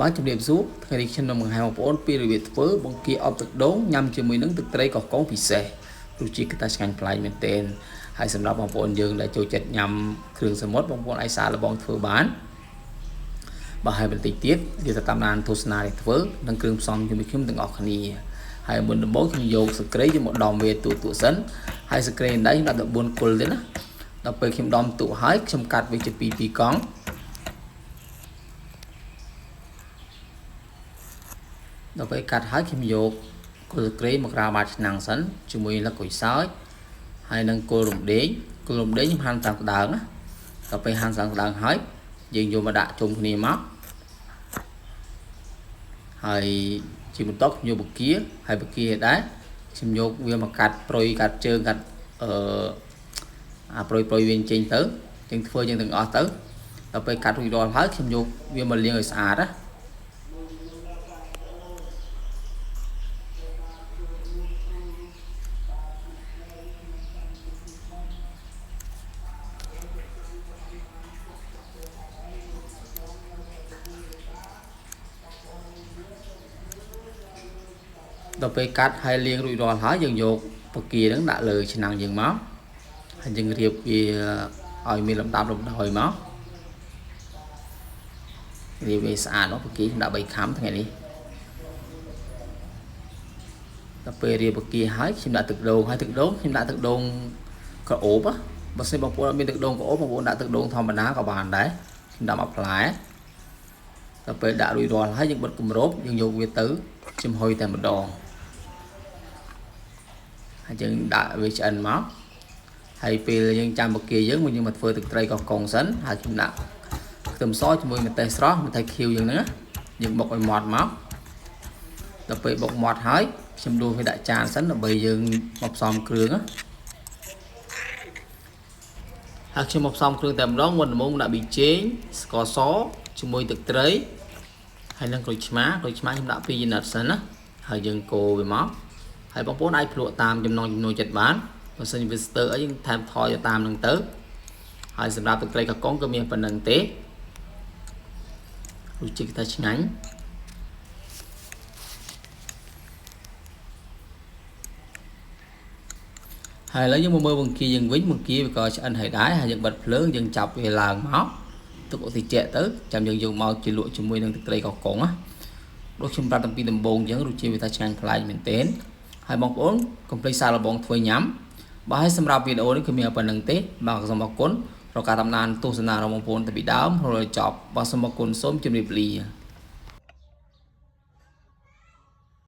បាទជំរាបសួរថ្ងៃនេះខ្ញុំនឹងបង្ហាញបងប្អូនពីរបៀបធ្វើបង្គាអប់ទឹកដូងញ៉ាំជាមួយនឹងទឹកត្រីកោះកុងពិសេសរសជាតិគឺថាឆ្ងាញ់ប្លែកមែនទែនហើយសម្រាប់បងប្អូនយើងដែលចូលចិត្តញ៉ាំគ្រឿងសមុទ្របងប្អូនអាចសាកល្បងធ្វើបានបាទហើយបន្តិចទៀតយើងទៅតាមដានទស្សនាដែលធ្វើនិងគ្រឿងផ្សំជាមួយខ្ញុំទាំងអស់គ្នាហើយមុនដំបូងខ្ញុំយកសក្រីយកមកដំវាទូទូសិនហើយសក្រីនេះខ្ញុំដាក់ទៅ4គល់ទេណាដល់ពេលខ្ញុំដំទូហើយខ្ញុំកាត់វាជា2 2កង់ដល់ពេលកាត់ហើយខ្ញុំយកគល់ក្រេមកក្រាលបាតឆ្នាំងសិនជាមួយលឹកគុយសើចហើយនឹងគល់រំដេងគល់រំដេងខ្ញុំហាន់តាមក្តើងណាដល់ពេលហាន់តាមក្តើងហើយយើងយកមកដាក់ជុំគ្នាមកហើយជាបន្តខ្ញុំយកបង្គាហើយបង្គាដែរខ្ញុំយកវាមកកាត់ប្រុយកាត់ជើងកាត់អាប្រុយប្រុយវាចេញទៅយើងធ្វើយើងទាំងអស់ទៅដល់ពេលកាត់រួចរាល់ហើយខ្ញុំយកវាមកលាងឲ្យស្អាតណាដល់ពេលកាត់ហើយលាងរួចរាល់ហើយយើងយកពគាហ្នឹងដាក់លើឆ្នាំងយើងមកហើយយើងរៀបវាឲ្យមានលំដាប់លំដោយមករៀបវាស្អាតមកពគាខ្ញុំដាក់3ខាំថ្ងៃនេះដល់ពេលរៀបពគាហើយខ្ញុំដាក់ទឹកដូងហើយទឹកដូងខ្ញុំដាក់ទឹកដូងក្រអូបបើសិនបងប្អូនអត់មានទឹកដូងក្រអូបបងប្អូនដាក់ទឹកដូងធម្មតាក៏បានដែរខ្ញុំដាក់មួយផ្លែដល់ពេលដាក់រួចរាល់ហើយយើងបិទគម្របយើងយកវាទៅចំហុយតែម្ដងហើយយើងដាក់វាឆ្អិនមកហើយពេលយើងចាំបកាយើងមកយើងមកធ្វើទឹកត្រីកោះកុងសិនហើយខ្ញុំដាក់ខ្ទឹមសជាមួយម្ទេសស្រស់ម្ទេសខៀវយើងហ្នឹងយើងបុកឲ្យម៉ត់មកដល់ពេលបុកម៉ត់ហើយខ្ញុំដួសវាដាក់ចានសិនដើម្បីយើងមកផ្សំគ្រឿងណាហើយខ្ញុំមកផ្សំគ្រឿងតែម្ដងមុនដំបូងដាក់ប៊ីចេងស្ករសជាមួយទឹកត្រីហើយនឹងក្រូចឆ្មាក្រូចឆ្មាខ្ញុំដាក់2ចំណិតសិនណាហើយយើងកូរវាមកហើយបងប្អូនអាចភ្លក់តាមចំណងចំណូលចិត្តបានបើសិនជាវាស្ទើរអីយើងថែមថយទៅតាមនឹងទៅហើយសម្រាប់ទឹកត្រីកកុងក៏មានប៉ុណ្្នឹងទេរសជាតិថាឆ្ងាញ់ហើយឥឡូវយើងមកមើលបង្គាយើងវិញបង្គាវាក៏ឆ្អិនហើយដែរហើយយើងបិទភ្លើងយើងចាប់វាឡើងមកទុកអុកតិចទៅចាំយើងយកមកជាលក់ជាមួយនឹងទឹកត្រីកកុងណាដូចខ្ញុំប្រាប់តាំងពីដំបូងអញ្ចឹងរសជាតិវាថាឆ្ងាញ់ប្លែកមែនទែនហើយបងប្អូនកុំភ្លេចសាកល្បងធ្វើញ៉ាំបាទហើយសម្រាប់វីដេអូនេះគឺមានប៉ុណ្្នឹងទេបាទសូមអរគុណរកការតាមដានទស្សនារបស់បងប្អូនតាំងពីដើមរហូតដល់ចប់បាទសូមអរគុណសូមជម្រាបលា